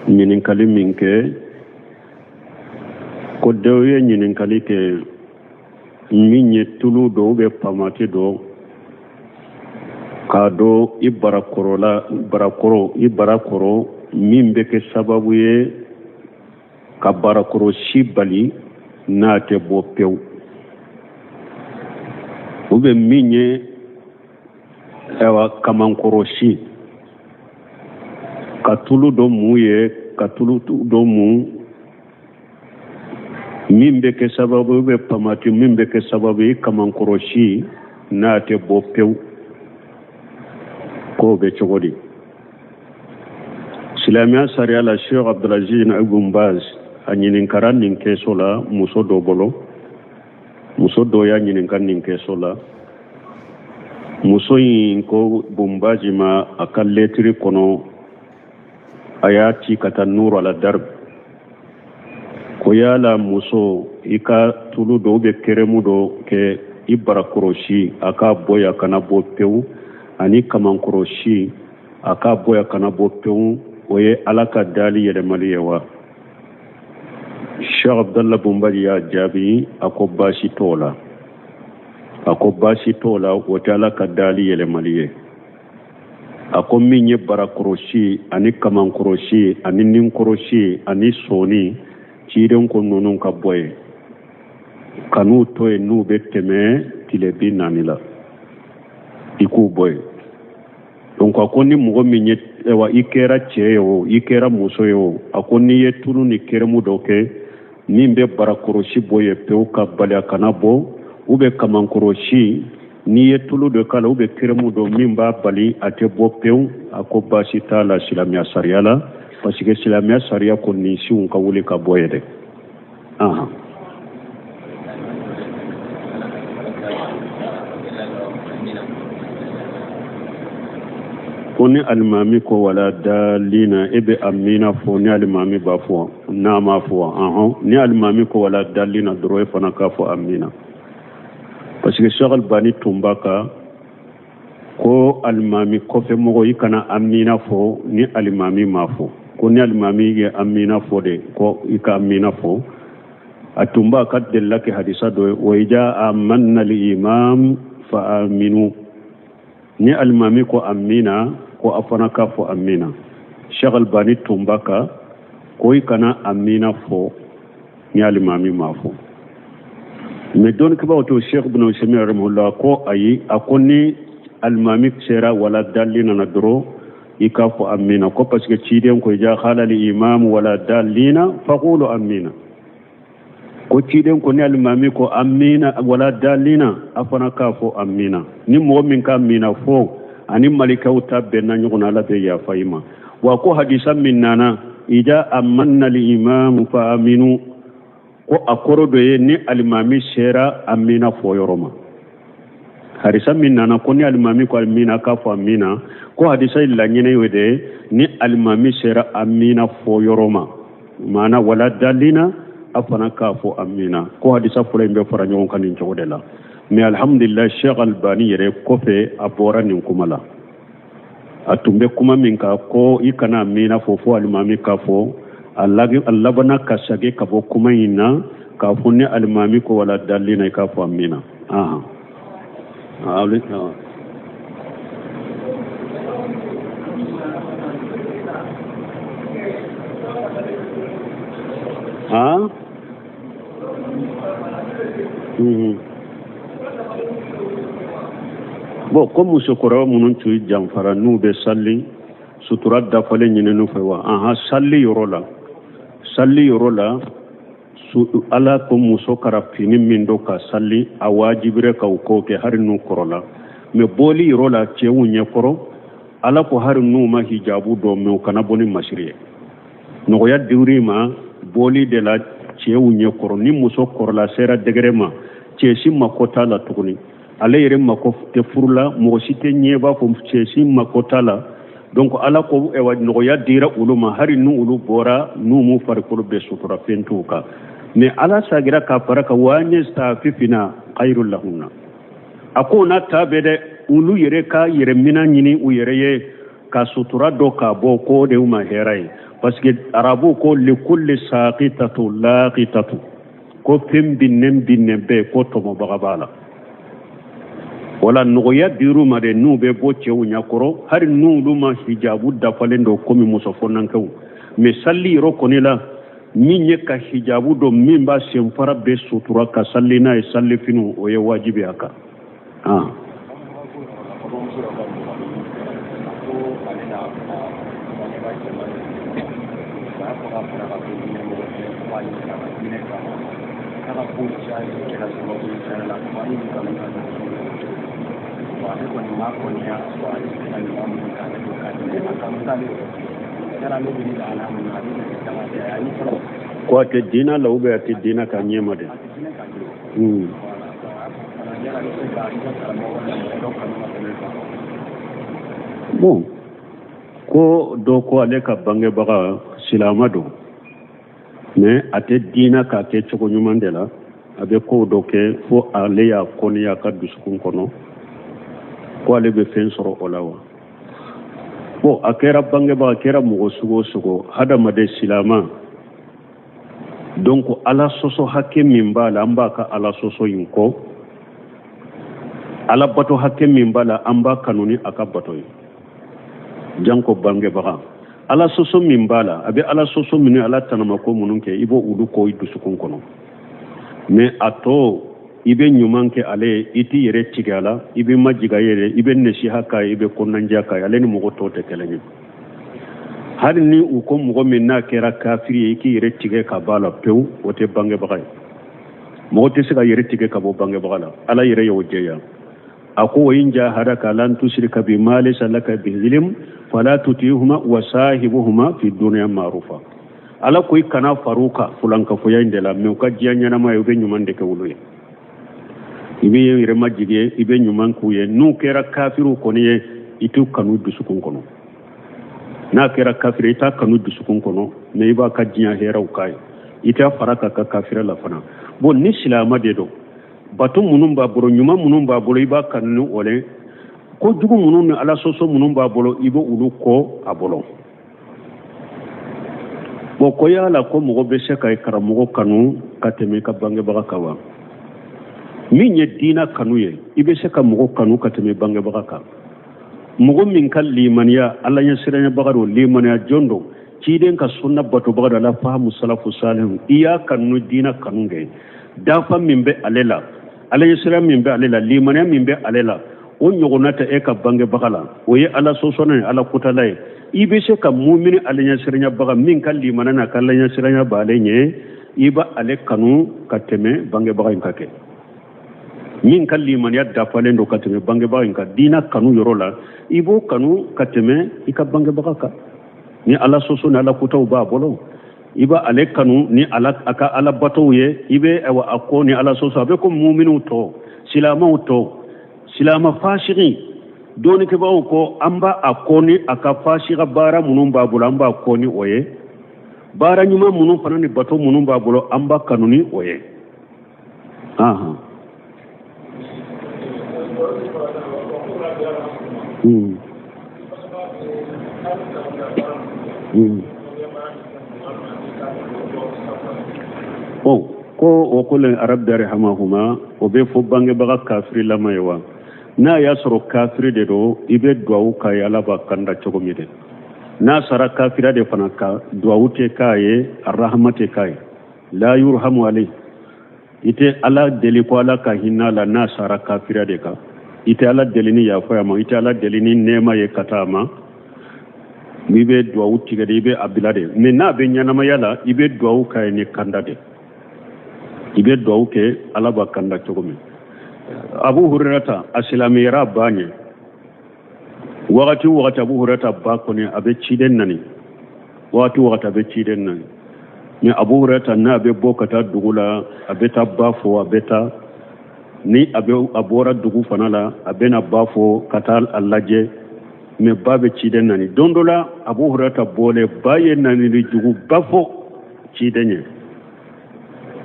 Ɲininkali min kɛ ko dɔw ye ɲininkali kɛ min ye tulu dɔ ou bien pamati dɔ k'a don i barakɔrɔla barakɔrɔ i bara kɔrɔ min bɛ kɛ sababu ye ka barakɔrɔsi bali n'a tɛ bɔ pewu ou bien min ye ayiwa kamankɔrɔsi ka tulu dɔ mu ye ka tulu dɔ mu min bɛ kɛ sababu ou bien pamati min bɛ kɛ sababu ye kamankɔrɔsi n'a tɛ bɔ pewu k'o bɛ cogo di silamɛya sariya la Sheikh Abdulaziz Ibn Baz a ɲininkara nin kɛso la muso dɔ bolo muso dɔ y'a ɲininka nin kɛso la muso in ko Bun Bazi ma a ka lɛtiri kɔnɔ a y'a ci ka taa Nuru ala Darb ko yala muso i ka tulu dɔ ou bien kɛrɛmu dɔ kɛ i barakɔrɔsi a k'a bɔ yen a kana bɔ pewu ani kamankɔrɔsi a k'a bɔ yen a kana bɔ pewu o ye ala ka dali yɛlɛmali ye wa Cheikh Abdallah Bun Bazi y'a jaabi a ko baasi t'o la a ko baasi t'o la o tɛ ala ka dali yɛlɛmali ye a ko min ye barakɔrɔsi ani kamankɔrɔsi ani ninkɔrɔsi ani sɔni ciden ko ninnu ka bɔ yen kan'u to yen n'u bɛ tɛmɛ tile 40 la i k'u bɔ yen donc a ko ni mɔgɔ min ye wa i kɛra cɛ ye o i kɛra muso ye o a ko n'i ye tulu ni kɛrɛmu dɔ kɛ min bɛ barakɔrɔsi bɔ yen pewu ka bali a kana bɔ ou bien kamankɔrɔsi n'i ye tulu dɔ k'a la ou bien kɛrɛmu dɔ min b'a bali a tɛ bɔ pewu a ko baasi t'a la silamɛya sariya la parce que silamɛya sariya ko nin siw ka wuli ka bɔ yen dɛ ahan ko ni alimami ko wala dalina e bɛ amina fɔ ni alimami b'a fɔ n'a m'a fɔ ahɔn ni alimami ko wala dalina dɔrɔn e fana k'a fɔ amina parce que Cheikh Albani tun b'a kan ko alimami kɔfɛ mɔgɔ i kana amina fɔ ni alimami m'a fɔ ko ni alimami ye amina fɔ de ko i ka amina fɔ a tun b'a ka delila kɛ hadisa dɔ ye wa iza amana imam fa aminu ni alimami ko amina ko a fana k'a fɔ amina Cheikh Albani tun b'a kan ko i kana amina fɔ ni alimami m'a fɔ mais dɔnnikɛbaaw to Cheikh Ibn Usaymin rahimahullah ko ayi a ko ni alimami sera wala dalina na dɔrɔn i k'a fɔ amina ko parce que ciden ko iza qala al imam wala dalina faqulu amina ko ciden ko ni alimami ko amina wala dalina a fana k'a fɔ amina ni mɔgɔ min ka amina fɔ ani malikaw ta bɛnna ɲɔgɔn na ala bɛ yafa i ma wa ko hadisa min nana ida amanna al-imam fa aminu ko a kɔrɔ dɔ ye ni alimami sera amina fɔ yɔrɔ ma hadisa min nana ko ni alimami ko amina k'a fɔ amina ko hadisa in laɲini y'o de ye ni alimami sera amina fɔ yɔrɔ ma maana wala dalina a fana k'a fɔ amina ko hadisa fɔlɔ in bɛ fara ɲɔgɔn kan nin cogo de la mais alhamdulillah Sheikh Albani yɛrɛ kɔfɛ a bɔra nin kuma la a tun bɛ kuma min kan ko i kana amina fɔ fo alimami k'a fɔ a labanna ka segin ka bɔ kuma in na k'a fɔ ni alimami ko wala dalina i k'a fɔ amina ahan han bon ko musokɔrɔba minnu tun janfara n'u bɛ sali sutura dafalen ɲinini fɛ wa ahan sali yɔrɔ la sali yɔrɔ la ala ko muso kara fini min don ka sali a wajibira ka o ko kɛ hari n'u kɔrɔla mais bɔli yɔrɔ la cɛw ɲɛkɔrɔ ala ko hari n'u ma hijabu don mais u kana bɔ ni masiri ye nɔgɔya dir'i ma bɔli de la cɛw ɲɛkɔrɔ ni muso kɔrɔla sera degré ma cɛ si mako t'a la tuguni ale yɛrɛ mako tɛ furu la mɔgɔ si tɛ ɲɛ b'a fɔ cɛ si mako t'a la donc ala ko ɛwa nɔgɔya dira olu ma hari ni olu bɔra n'u m'u farikolo bɛɛ sutura fɛn t'u kan mais ala sagira k'a fara kan wa an yastafifina khayrun lahunna a ko n'a ta bɛɛ dɛ olu yɛrɛ ka yɛrɛ mina ɲini u yɛrɛ ye Ka sutura don k'a bɔ, k'o de y'u ma hɛrɛ ye, parce que arabu ko likulli saqitatu laqitatu, ko fɛn binnen binnen bɛɛ, ko tɔmɔbaga b'a la. Wala nɔgɔya dir'u ma de, n'u bɛ bɔ cɛw ɲɛkɔrɔ, hali n'olu ma hijabu dafalen don komi muso fɔnankɛw. Mais sali yɔrɔ kɔni la, min ye ka hijabu don, min b'a senfara bɛɛ sutura ka sali n'a ye, salifiniw, o ye wajibi a kan. Ah. Ko a tɛ diina la ou bien a tɛ diina k'a ɲɛma de? Bon, ko dɔ ko ale ka bangebaga silama don, mais a tɛ diina k'a kɛ cogo ɲuman de la, a bɛ kow dɔ kɛ fo ale y'a kɔniya ka dusukun kɔnɔ ko ale bɛ fɛn sɔrɔ o la wa. Bon, a kɛra bangebaga, a kɛra mɔgɔ sugu o sugu, hadamaden silama, donc ala sɔsɔ hakɛ min b'a la, an b'a ka ala sɔsɔ in kɔ. Ala bato hakɛ min b'a la, an b'a kanu ni a ka bato ye. Janko bangebaga, ala sɔsɔ min b'a la, a bɛ ala sɔsɔ minnu, ala tanamako minnu kɛ, i b'o olu kɔ i dusukun kɔnɔ. Mais a tɔ, i bɛ ɲuman kɛ ale ye, i t'i yɛrɛ tigɛ a la, i bɛ majigin a yɛrɛ, i bɛ nasiha k'a ye, i bɛ kɔnɔnandiya k'a ye. Ale ni mɔgɔ tɔw tɛ kelen ye. Hali ni u ko mɔgɔ min n'a kɛra kafiri ye, i k'i yɛrɛ tigɛ ka bɔ a la pewu, o tɛ bangebaga ye. Mɔgɔ tɛ se ka yɛrɛ tigɛ ka bɔ bangebaga la. Ala yɛrɛ y'o jɛya, a ko wa in jahadaka ala an tushrika bi ma laysa laka bihi ilm fala tutihuma wa sahibuhuma fi dunya ma'rufa. Ala ko i kana far'u kan fulankafoya in de la, mais u ka diɲɛ ɲɛnama ye, u bɛ ɲuman de kɛ olu ye, i bɛ yɛrɛ majigin, i bɛ ɲuman k'u ye. N'u kɛra kafiriw kɔni ye, i t'u kanu dusukun kɔnɔ. N'a kɛra kafiri, i t'a kanu dusukun kɔnɔ, mais i b'a ka diɲɛ hɛrɛw k'a ye, i t'a fara k'a ka kafira la fana. Bon, ni silamɛ de don, bato minnu b'a bolo, ɲuman minnu b'a bolo, i b'a kanu ni o le. Kojugu minnu ni ala sɔsɔ minnu b'a bolo, i bɛ olu kɔ a bolo. Bon, ko yala ko mɔgɔ bɛ se ka karamɔgɔ kanu ka tɛmɛ i ka bangebaga kan wa? Min ye diina kanu ye, i bɛ se ka mɔgɔ kanu ka tɛmɛ bangebaga kan. Mɔgɔ min ka limaniya, ala ɲɛsiranyabaga don, limaniya jɔn don, ciden ka sunna batobaga don, ala fahamu salafu salihu, i y'a kanu diina kanu kɛ, dafa min bɛ ale la, ala ɲɛsiran min bɛ ale la, limaniya min bɛ ale la, o ɲɔgɔnna tɛ e ka bangebaga la. O ye ala sɔsɔna ye, ala kutala ye. I bɛ se ka mumini ala ɲɛsiranyabaga min ka limaniya n'a ka ala ɲɛsiranya b'ale ɲɛ, i b'ale kanu ka tɛmɛ bangebaga in ka kɛ. Min ka limaniya dafalen don ka tɛmɛ bangebaga in kan diina kanu yɔrɔ la, i b'o kanu ka tɛmɛ i ka bangebaga kan. Ni ala sɔsɔ ni ala kutaw b'a bolo, i b'a ale kanu ni ala a ka ala batow ye, i bɛ awa a ko ni ala sɔsɔ, a bɛ ko muminiw tɔ, silamɛw tɔ, silama fasigi dɔɔnikɛbagaw ko an b'a a kɔ ni a ka fasiga baara minnu b'a bolo, an b'a kɔ ni o ye. Baara ɲuman minnu fana ni bato minnu b'a bolo, an b'a kanu ni o ye. Ahan. Bon, ko o ko le rabbi irhamhuma, o bɛ fɔ bangebaga kafirilama ye wa? N'a y'a sɔrɔ kafiri de don, i bɛ duwawu k'a ye, ala b'a kanda cogo min de. N'a sara kafira de fana kan, duwawu tɛ k'a ye, arahama tɛ k'a ye, la yurhamu alayhi. I tɛ ala deli ko ala ka hinɛ a la n'a sara kafira de kan. I tɛ ala deli ni yafa a ma, i tɛ ala deli ni nɛɛma ye ka taa a ma. N'i bɛ duwawu tigɛ de, i bɛ a bila de. Mais n'a bɛ ɲɛnamaya la, i bɛ duwawu k'a ye ni kanda de. I bɛ duwawu kɛ, ala b'a kanda cogo min. Abu Hurairata, a silamɛyara ba ɲɛ. Wagati o wagati, Abu Hurairata ba kɔni a bɛ ciden nani. Wagati o wagati, a bɛ ciden nani. Mais Abu Hurairata, n'a bɛ bɔ ka taa dugu la, a bɛ taa ba fo, a bɛ taa ni a bɛ a bɔra dugu fana la, a bɛ na ba fo ka taa a lajɛ. Mais ba bɛ ciden nani. Don dɔ la, Abu Hurairata bɔlen, ba ye nanili juguba fɔ ciden ye.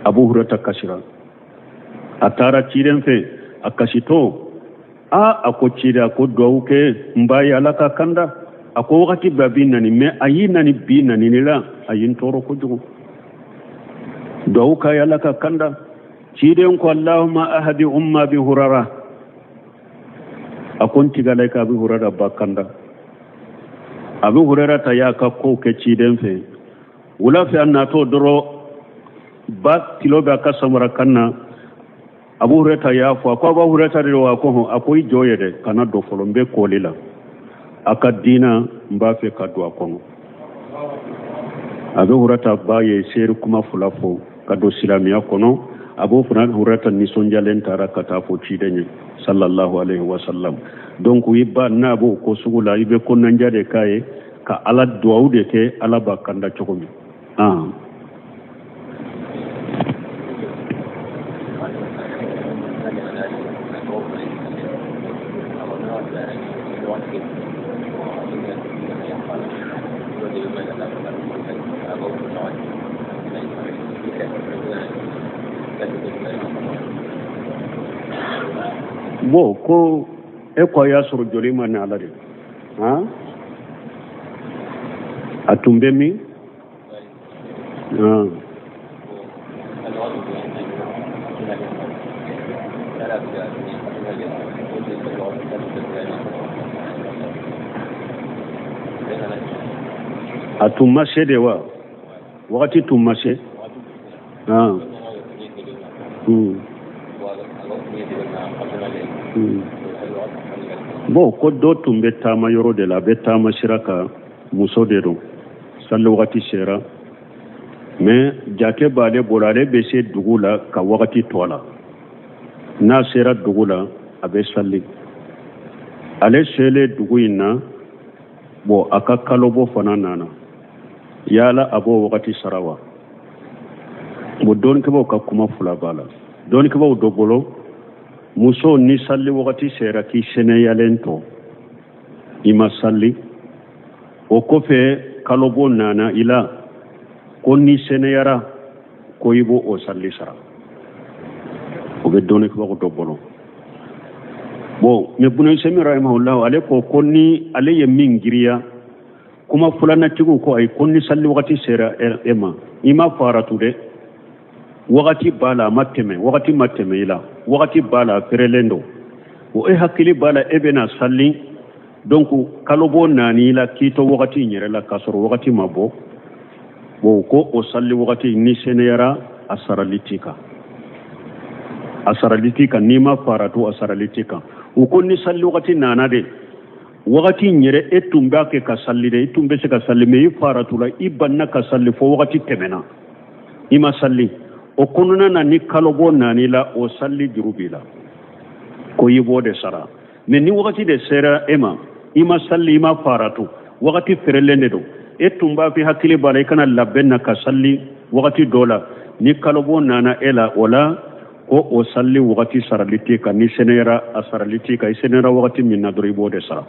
Abu Hurairata kasira, a taara ciden fɛ, a kasitɔ. A ko ciden, a ko duwawu kɛ n ba ye, ala k'a kanda. A ko wagati bɛɛ a b'i nani, mais a y'i nani bi nanini la, a ye n tɔɔrɔ kojugu. Duwawu k'a ye Ala k'a kanda. Ciden ko Allahumma ahadi umma Abi Hurara. A ko n tigi Ala ka Abi Hurara ba kanda. Abi Hurara ta y'a ka kow kɛ ciden fɛ. Wula fɛ a natɔ dɔrɔn ba tilo bɛ a ka samara kan na. Abu Hurata y'a fɔ, a ko Abu Hurata de wa? A ko hɔn. A ko i jɔ ye dɛ, kana don fɔlɔ, n bɛ kɔli la a ka diina, n b'a fɛ ka don a kɔnɔ. Abu Hurata ba ye seere kuma fila fɔ ka don silamɛya kɔnɔ. Abu Hurata nisɔndiyalen taara ka taa fɔ ciden ye sallallahu alaihi wa sallam. Donc i ba n'a b'o ko sugu la, i bɛ kɔnɔnja de k'a ye ka Ala duwawu de kɛ, Ala b'a kanda cogo min. Ah. Bon, ko e ko a y'a sɔrɔ joli ma na a la de, han, a tun bɛ min? A tun ma se de wa? Wagati tun ma se. Bon, ko dɔ tun bɛ taama yɔrɔ de la, a bɛ taama sira kan, muso de don, sali wagati sera, mais jate b'ale bolo, ale bɛ se dugu la ka wagati to a la. N'a sera dugu la, a bɛ sali. Ale selen dugu in na, bon, a ka kalobɔ fana nana. Yala a b'o wagati sara wa? Bon, dɔnnikɛbaaw ka kuma fila b'a la. Dɔnnikɛbaaw dɔ bolo, muso ni sali wagati sera k'i sɛnɛyalen to, i ma sali, o kɔfɛ kalobɔ nana i la, ko n'i sɛnɛyara, ko i b'o o sali sara. O bɛ dɔnnikɛbaaw dɔ bolo. Bon, mais Bunu Usaymin rahimahullah, ale ko ko ni ale ye min giriya, kuma filanatigiw ko ayi, ko ni sali wagati sera e ma, i ma faratu dɛ, wagati b'a la, a ma tɛmɛ, wagati ma tɛmɛ i la, wagati b'a la, a fɛrɛlen don, o e hakili b'a la e bɛna sali, donc kalobɔ nan'i la k'i to wagati in yɛrɛ la k'a sɔrɔ wagati ma bɔ. Bon, ko o sali wagati n'i sɛnɛyara, a sarali t'i kan, a sarali t'i kan. N'i ma faratu, a sarali t'i kan. U ko ni sali wagati nana de, wagati in yɛrɛ e tun b'a kɛ ka sali de, i tun bɛ se ka sali, mais i faratula, i banna ka sali fo wagati tɛmɛna, i ma sali. O kɔnɔna na, ni kalobɔ nan'i la, o sali juru b'i la, ko i b'o de sara. Mais ni wagati de sera e ma, i ma sali, i ma faratu, wagati fɛrɛlen de don, e tun b'a fɛ, hakili b'a la i kana labɛn na ka sali wagati dɔ la, ni kalobɔ nana e la, o la ko o sali wagati sarali t'i kan. N'i sɛnɛyara, a sarali t'i kan. I sɛnɛyara wagati min na dɔrɔn, i b'o de sara.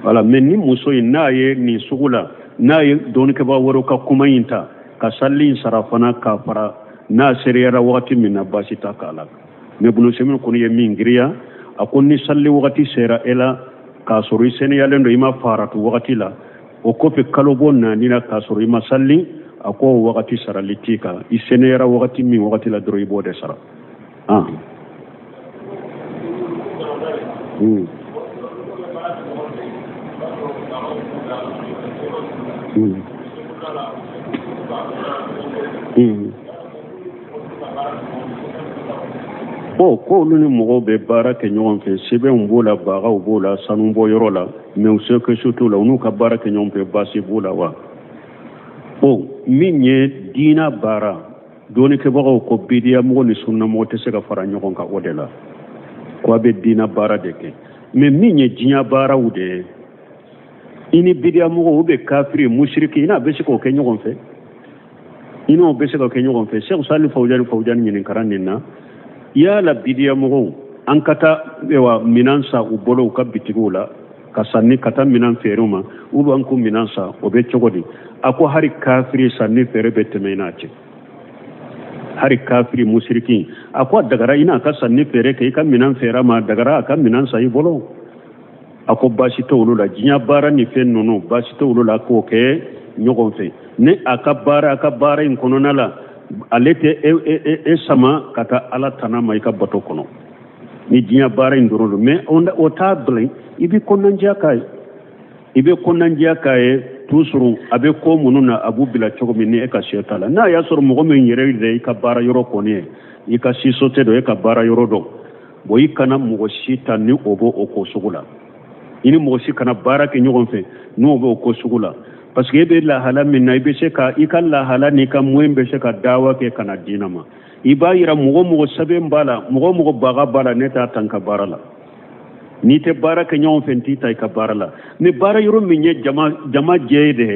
Wala, mais ni muso in n'a ye nin sugu la, n'a ye dɔnnikɛbaa wɛrɛw ka kuma in ta ka sali in sara fana k'a fara, n'a seereyara wagati min na, baasi t'a k'a la. Mais Bunu Usaymin kɔni ye min giriya, a ko ni sali wagati sera e la k'a sɔrɔ i sɛnɛyalen don, i ma faratu wagati la, o kɔfɛ kalobɔ nan'i la k'a sɔrɔ i ma sali, a ko o wagati sarali t'i kan. I sɛnɛyara wagati min wagati la dɔrɔn, i b'o de sara. Ah. Bon, ko olu ni mɔgɔw bɛ baara kɛ ɲɔgɔn fɛ, sɛbɛnw b'o la, bagaw b'o la, sanu bɔ yɔrɔ la, mais u se kɛ t'u la, u n'u ka baara kɛ ɲɔgɔn fɛ, baasi b'o la wa? Bon, min ye diina baara, dɔnnikɛbagaw ko bidiyamɔgɔ ni sunnamɔgɔ tɛ se ka fara ɲɔgɔn kan o de la, ko a bɛ diina baara de kɛ. Mais min ye diɲɛ baaraw de ye, i ni bidiyamɔgɔ ou bien kafiri musiriki, i n'a bɛ se k'o kɛ ɲɔgɔn fɛ, i n'o bɛ se ka kɛ ɲɔgɔn fɛ. Sɛku Sali Fawuzani ɲininkara nin na: yala bidiyamɔgɔw, an ka taa wa minan san u bolo u ka bitigiw la, ka sanni ka taa minan feere u ma, ou bien an k'u minan san, o bɛ cogo di? A ko hari kafiri sanni feere bɛ tɛmɛ i n'a cɛ, hari kafiri musiriki. A ko a dagara i n'a ka sanni feere kɛ, i ka minan feere a ma, a dagara a ka minan san i bolo. A ko baasi tɛ olu la, diɲɛ baara ni fɛn ninnu baasi tɛ olu la k'o kɛ ɲɔgɔn fɛ. Ni a ka baara, a ka baara in kɔnɔna la, ale tɛ e, e, e, e sama ka taa Ala tana ma i ka bato kɔnɔ ni diɲɛ baara in dɔrɔn don. Mais o t'a bila i bɛ kɔnɔnandiya k'a ye, i bɛ kɔnɔnandiya k'a ye toujours. A bɛ ko minnu na, a b'u bila cogo min ni e ka se t'a la. N'a y'a sɔrɔ mɔgɔ min yɛrɛ de i ka baara yɔrɔ kɔni ye, i ka société dɔ, e ka baara yɔrɔ dɔ, bon, i kana mɔgɔ si ta ni o b'o o ko sugu la. I ni mɔgɔ si kana baara kɛ ɲɔgɔn fɛ n'o b'o ko sugu la, parce que e bɛ lahala min na, i bɛ se ka i ka lahala n'i ka moyen bɛ se ka dawa kɛ ka na diinɛ ma. I b'a yira mɔgɔ mɔgɔ sɛbɛn b'a la, mɔgɔ mɔgɔ baga b'a la, ne t'a ta n ka baara la. N'i tɛ baara kɛ ɲɔgɔn fɛ, n t'i ta i ka baara la. Ni baara yɔrɔ min ye jama jama jɛ ye de,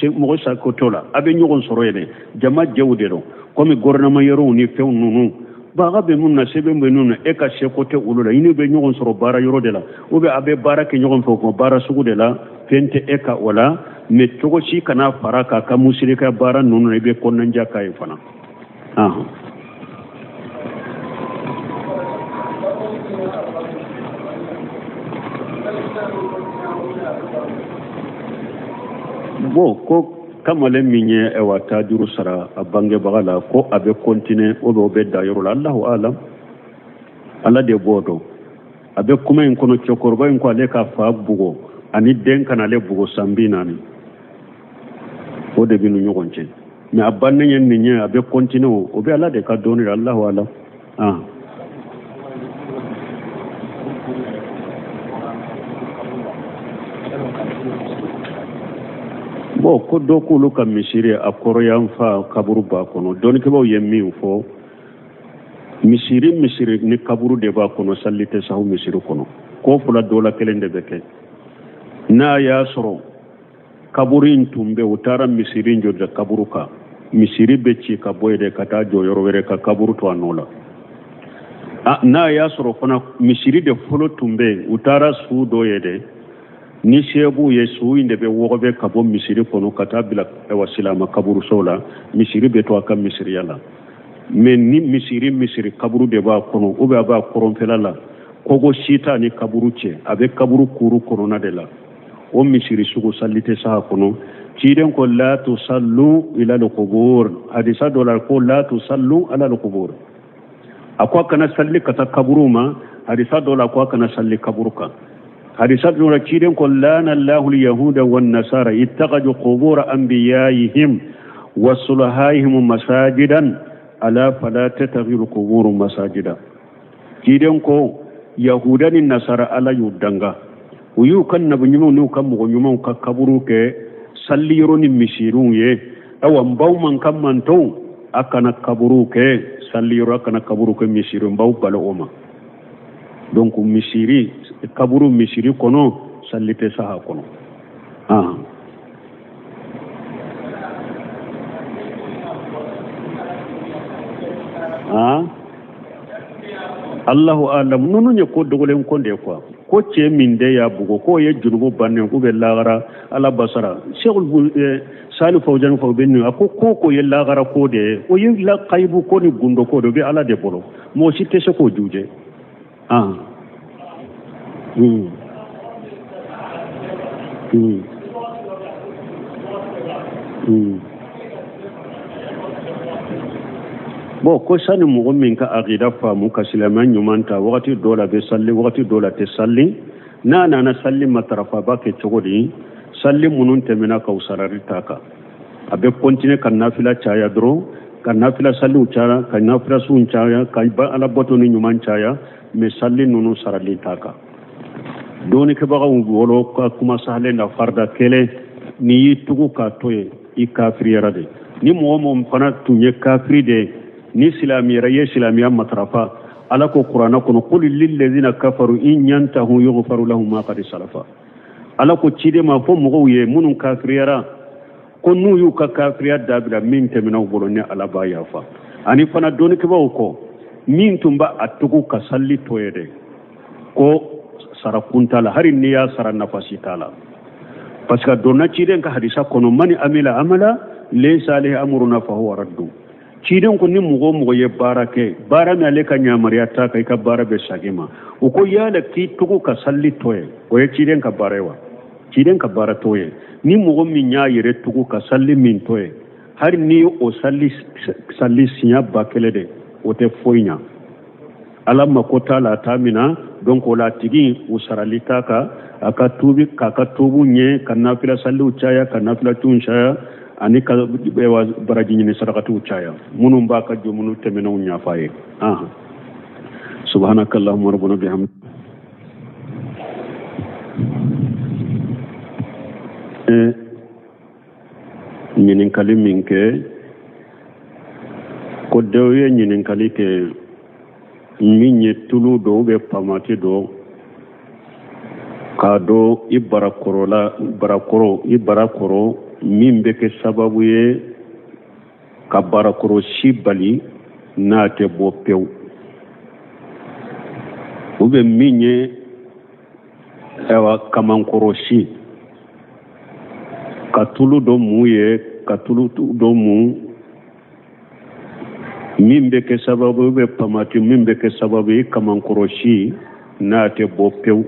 mɔgɔ sako t'o la, a bɛ ɲɔgɔn sɔrɔ yen dɛ, jama jɛw de don, komi gouvernement yɔrɔw ni fɛnw ninnu, baga bɛ minnu na, sɛbɛn bɛ minnu na, e ka seko tɛ olu la. I n'u bɛ ɲɔgɔn sɔrɔ baara yɔrɔ de la, ou bien a bɛ baara kɛ ɲɔgɔn fɛ o kɔ baara sugu de la, fɛn tɛ e ka o la. Mais cogo si kana fara k'a ka musirika baara ninnu na, i bɛ kɔnɔnanja k'a ye fana. Bon, ko kamalen min ye ɛwa tajuru sara a bangebaga la, ko a bɛ continuer ou bien o bɛ da yɔrɔ la? Allahu alam, Ala de b'o dɔn. A bɛ kuma in kɔnɔ, cɛkɔrɔba in ko ale ka fa bugɔ ani den kana ale bugɔ san 40, o de bɛ ni ɲɔgɔn cɛ. Mais a bannen ye nin ye, a bɛ continuer, o bɛ Ala de ka dɔnni la. Allahu alam. Ah. Bon, ko dɔ k'olu ka misiri a kɔrɔyanfan kaburu b'a kɔnɔ. Dɔnnikɛbaaw ye min fɔ, misiri misiri ni kaburu de b'a kɔnɔ, salli tɛ sahu misiri kɔnɔ. Ko fila dɔ la kelen de bɛ kɛ. N'a y'a sɔrɔ kaburu in tun bɛ, u taara misiri in jɔ de kaburu kan, misiri bɛ ci ka bɔ yen de ka taa jɔ yɔrɔ wɛrɛ ka kaburu to a nɔ la. N'a y'a sɔrɔ fana misiri de fɔlɔ tun bɛ yen, u taara su dɔ ye de, ni se b'u ye, su in de bɛ wɔgɔbɛ ka bɔ misiri kɔnɔ ka taa bila ɛwa silama kaburuso la, misiri bɛ to a ka misiriya la. Mais ni misiri misiri kaburu de b'a kɔnɔ, ou bien a b'a kɔrɔnfɛla la, kogo si t'a ni kaburu cɛ, a bɛ kaburu kuru kɔnɔna de la, o misiri sugu salli tɛ saha kɔnɔ. Ciden ko la tusallu ila alqubur, hadisa dɔ la ko la tusallu ala alqubur, a ko a kana salli ka taa kaburu ma. Hadisa dɔ la ko a kana salli kaburu kan. Hadisa dɔ la ciden ko lana allahu alyahuda wan nasara ittakhadhu qubur anbiya'ihim wa sulahaihim masajidan ala fala tattakhidhu qubur masajida. Ciden ko yahuda ni nasara, Ala y'u danga, u y'u ka nabi ɲumanw n'u ka mɔgɔ ɲumanw ka kaburu kɛ salli yɔrɔ ni misiriw ye. Awa, n b'aw man ka mantɔnw, a kana kaburu kɛ salli yɔrɔ, a kana kaburu kɛ misiri, n b'aw bali o ma. Donc misiri kaburu misiri kɔnɔ, salli tɛ saha kɔnɔ. Ah. Ah. Allahu alam, ninnu ye ko dogolen ko de ye quoi. Ko cɛ min de y'a bugo, k'o ye junubu bannen, k'u bɛ lagara Ala basara. Sɛku Sali Fawzani fɔ bɛ nin, a ko ko ye lagara ko de ye, o ye la kayibu ko ni gundo ko de, o bɛ Ala de bolo, mɔgɔ si tɛ se k'o jujɛ. Ah. Hmm. Hmm. Bon, ko sani mɔgɔ min ka akida faamu ka silamɛya ɲuman ta, wagati dɔ la bɛ salli, wagati dɔ la tɛ salli. N'a nana salli matarafa, a b'a kɛ cogo di? Salli minnu tɛmɛna ka sarari ta kan, a bɛ continuer ka nafila caya dɔrɔn, ka nafila salliw caya, ka nafila sunw caya, ka Ala bato ni ɲuman caya, mais salli ninnu sarali t'a kan. Dɔnnikɛbagaw bolo ka kuma sahalen na, farida kelen, n'i y'i tugu k'a to yen, i kafiriyara de. Ni mɔgɔ min fana tun ye kafiri de ye, ni silamiyara, i ye silamɛya matarafa. Ala ko kuranɛ kɔnɔ qul lillazina kafaru in yantahu yughfaru lahum ma qad salafa. Ala ko ciden ma fɔ mɔgɔw ye minnu kafiriyara, ko n'u y'u ka kafiriya dabila, min tɛmɛna u bolo, ni Ala b'a yafa. Ani fana dɔnnikɛbaaw ko min tun b'a a tugu ka salli to ye dɛ, ko sara kun t'a la, hali n'i y'a sara nafa si t'a la, parce que donna ciden ka hadisa kɔnɔ man amila amala laysa alayhi amruna fahuwa raddu. Ciden ko ni mɔgɔ o mɔgɔ ye baara kɛ, baara min ale ka yamaruya t'a kan, i ka baara bɛ segin i ma. U ko yala k'i tugu ka sali to ye, o ye ciden ka baara ye wa? Ciden ka baara t'o ye. Ni mɔgɔ min y'a yɛrɛ tugu ka sali min to ye, hali ni o sali sali siɲɛ 1000 de, o tɛ foyi ɲa. Ala mako t'a la, a t'a mina. Donc o la a tigi o sarali t'a kan. A ka tuubi, k'a ka tuubu ɲɛ, ka nafila saliw caya, ka nafila cunw caya, ani ka baraji ɲini sarakatiw caya minnu b'a ka jurumu tɛmɛnenw yafa ye. Subhanakallahumma rabbana bihamdika. Ɲininkali min kɛ ko dɔw ye ɲininkali kɛ min ye tulu dɔ ou bien pamati dɔ k'a don i barakɔrɔla barakɔrɔ i barakɔrɔ min bɛ kɛ sababu ye ka barakɔrɔ si bali n'a tɛ bɔ pewu, ou bien min ye ayiwa kamankɔrɔsi ka tulu dɔ mu ye, ka tulu dɔ mu min bɛ kɛ sababu ou bien pamati min bɛ kɛ sababu ye kamankɔrɔsi n'a tɛ bɔ pewu,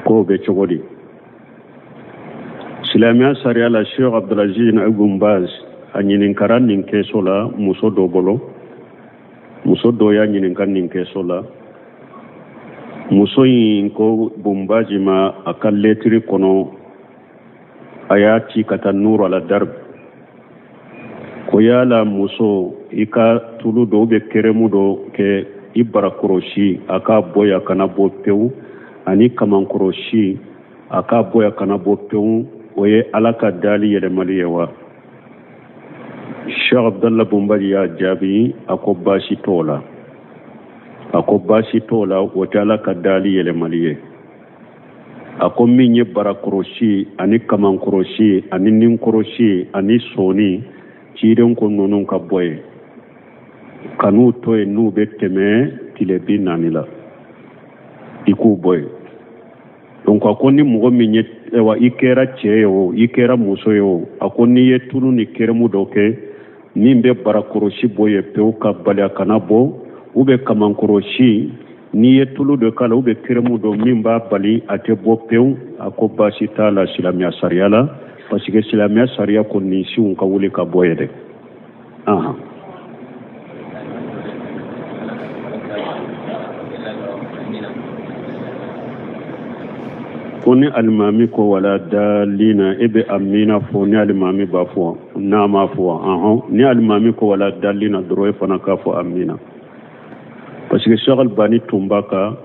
k'o bɛ cogo di? Silamɛya sariya la, Sheikh Abdulaziz Ibn Baz a ɲininkara nin kɛso la muso dɔ bolo. Muso dɔ y'a ɲininka nin kɛso la. Muso in ko Bumbaji ma a ka lɛtiri kɔnɔ, a y'a ci ka taa Nuru ala Darb, ko yala muso i ka tulu dɔ ou bien kɛrɛmu dɔ kɛ i barakɔrɔsi a k'a bɔ yan kana bɔ pewu, ani kamankɔrɔsi a k'a bɔ yan kana bɔ pewu, o ye Ala ka dali yɛlɛmali ye wa? Cheikh Abdallah Bumbaji y'a jaabi, a ko baasi t'o la, a ko baasi t'o la, o tɛ Ala ka dali yɛlɛmali ye. A ko min ye barakɔrɔsi ani kamankɔrɔsi ani ninkɔrɔsi ani sɔni, ciden ko ninnu ka bɔ yen, kan'u to yen n'u bɛ tɛmɛ tile 40 la, i k'u bɔ yen. Donc a ko ni mɔgɔ min ye, ayiwa i kɛra cɛ ye o, i kɛra muso ye o, a ko n'i ye tulu ni kɛrɛmu dɔ kɛ min bɛ barakɔrɔsi bɔ yen pewu ka bali a kana bɔ, ou bien kamankɔrɔsi n'i ye tulu dɔ k'a la ou bien kɛrɛmu dɔ min b'a bali a tɛ bɔ pewu, a ko baasi t'a la silamɛya sariya la, parce que silamɛya sariya ko nin siw ka wuli ka bɔ yen dɛ. Ahan. Ko ni alimami ko wala dalina, e bɛ amina fɔ ni alimami b'a fɔ, n'a m'a fɔ ahɔn. Ni alimami ko wala dalina dɔrɔn, e fana k'a fɔ amina, parce que Cheikh Albani tun b'a ka